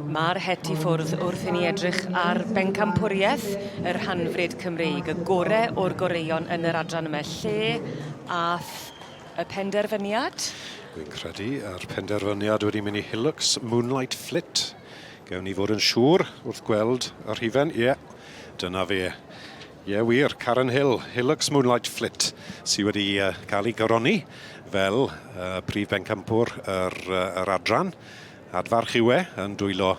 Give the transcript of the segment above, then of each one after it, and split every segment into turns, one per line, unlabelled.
Mae'r het i ffwrdd wrth i ni edrych ar bencampwriaeth y rhanfrid Cymreig, y gore o'r goreuon yn yr adran yma. Lle ath y penderfyniad?
Dwi'n credu a'r penderfyniad wedi mynd i Hillocks Moonlight Flit. Gewn ni fod yn siŵr wrth gweld y rhifen. Ie, dyna fe. Ie wir, Karen Hill, Hillocks Moonlight Flit, sydd wedi cael ei goroni fel prif bencampwr yr, yr adran. Adfarch yw e yn dwylo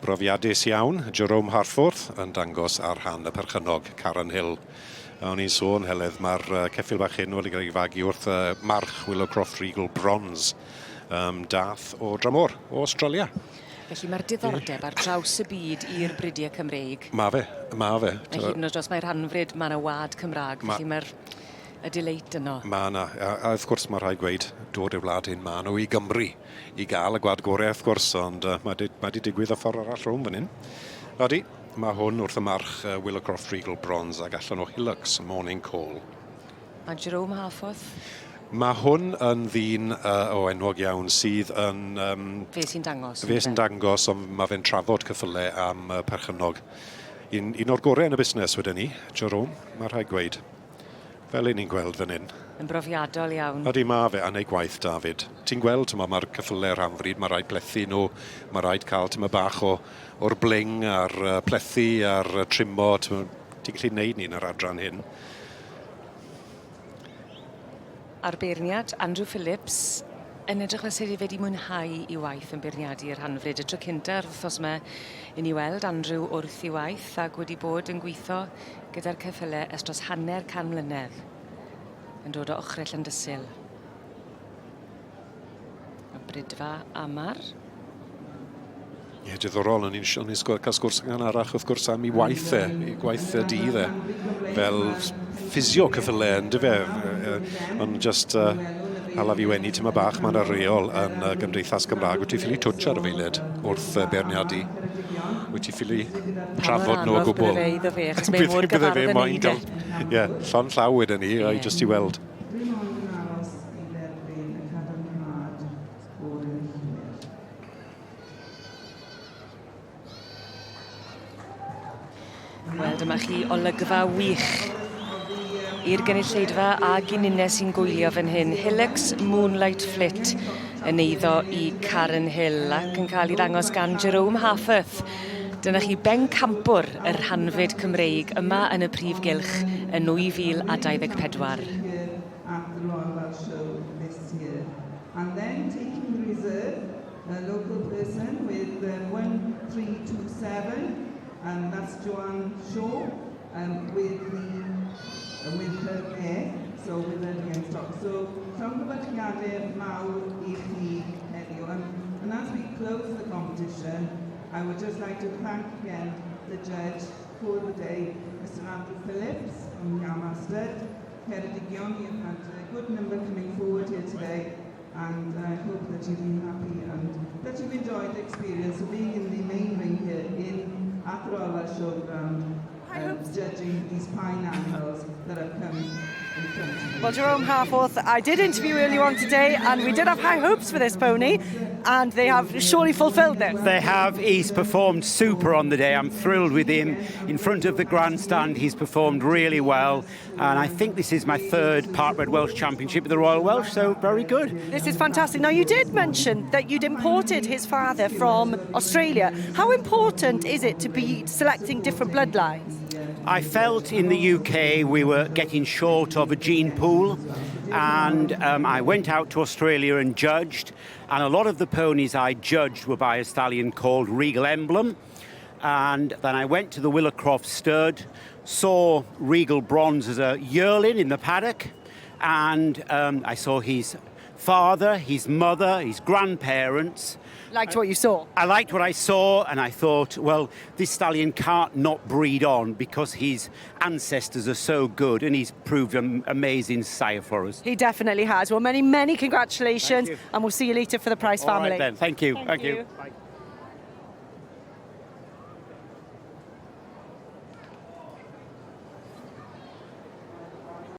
brofiadus iawn, Jerome Harforth yn dangos ar rhan y perchennog, Karen Hill. A o'n i'n sôn, Heledd, mae'r ceffyl bach hyn wedi cael ei fagu wrth march Willowcroft Regal Bronze, um, dath o dramor, o Australia.
Felly mae'r diddordeb ar draws y byd i'r bridiau Cymreig.
Mae fe, mae fe.
A hyd yn oed os mae rhanfrid, mae yna wlad Cymraeg, felly mae'r y delight yno.
Mae yna, a, a wrth gwrs mae rhaid gweud, dod i'r wlad hyn, maen nhw i Gymru i gael y gwlad gorau wrth gwrs, ond uh, mae, di, mae di digwydd y ffordd arall rhwng fan hyn. Ydy, mae hwn wrth y march uh, Willowcroft Regal Bronze ac allan o Hillocks Morning Call.
Mae Jerome Harforth.
Mae hwn yn ddyn uh, o enwog iawn sydd yn... Um,
fe sy'n dangos.
Fe sy'n dangos, ond mae fe'n trafod cyffyle am uh, perchennog. Un, un o'r gorau yn y busnes wedyn ni, Jerome, mae rhaid gweud. Fel 'yn ni'n gweld fan 'yn.
Yn brofiadol iawn.
Ydy, ma' fe, a neud gwaith da 'fyd. Ti'n gweld, t'mo', ma'r ceffyle rhan fryd, ma' raid plethu nhw, ma' raid cael tymed bach o, o'r bling a'r uh, plethu a'r uh, trimo, t'mo', ti'n gallu neud ni yn yr adran hyn.
A'r beirniad, Andrew Phillips, yn edrych fel se fe wedi mwynhau 'i waith yn beirniadu yr Hanfryd. Y tro cynta yr wthnos 'ma i ni weld Andrew wrth 'i waith ac wedi bod yn gwitho gyda'r ceffyle ers dros hanner can mlynedd. Yn dod o ochre Llandysul. Y Brydfa Amar.
Ie, diddorol. O'n i'n o'n i'n cael sgwrs yn gynharach wrth gwrs am ei waith e, ei gwaith y dydd e, fel ffisio cyffyle, yn fe? Ond just uh, hala fi wenu tyma bach, mae'n reol yn uh, Gymdeithas Gymraeg. Wyt ti ffili twtsh ar y feiled wrth uh, beirniadu? Wyt ti ffili trafod nhw o gwbl?
Bydde fe iddo fe, achos mae mor gyfarwydd yn neud e.
Ie, llond llaw wedyn ni, yeah. just i weld.
Wel, dyma chi olygfa wych i'r gynulleidfa ag i ninne sy'n gwylio fan hyn. Hillocks Moonlight Flit yn eiddo i Karen Hill ac yn cael ei ddangos gan Jerome Harforth. Dyna chi bencampwr y rhanfyd Cymreig yma yn y prif gylch yn 2024.
At the Royal Welsh Show this year. And then taking reserve, a local person with 1327, and that's Joanne Shaw, um, with the uh, with her mare, so with her against stock. So llongyfarchiadau mawr i chi heddiw. And, and as we close the competition, I would just like to thank again the judge for the day, Mr Andrew Phillips from Yamaha Stud, Ceredigion. You've had a good number coming forward here today, and I hope that you've been happy and that you've enjoyed the experience of being in the main ring here in at the Royal Welsh Showground, judging these fine animals that have come in front of you.
Well, Jerome Harforth, I did interview earlier on today, and we did have high hopes for this pony, and they have surely fulfilled this.
They have. He's performed super on the day. I'm thrilled with him. In front of the grandstand, he's performed really well. And I think this is my third Partbred Welsh Championship at the Royal Welsh, so very good.
This is fantastic. Now, you did mention that you'd imported his father from Australia. How important is it to be selecting different bloodlines?
I felt in the UK we were getting short of a gene pool, and I went out to Australia and judged, and a lot of the ponies I judged were by a stallion called Regal Emblem. And then I went to the Willowcroft stud, saw Regal Bronze as a yearling in the paddock, and I saw his father, his mother, his grandparents.
Liked what you saw?
I liked what I saw, and I thought, well, this stallion can't not breed on because his ancestors are so good, and he's proved an amazing sire for us.
He definitely has. Well, many, many congratulations, and we'll see you later for the Price
All
family.
right then, thank you.
Thank you.
you.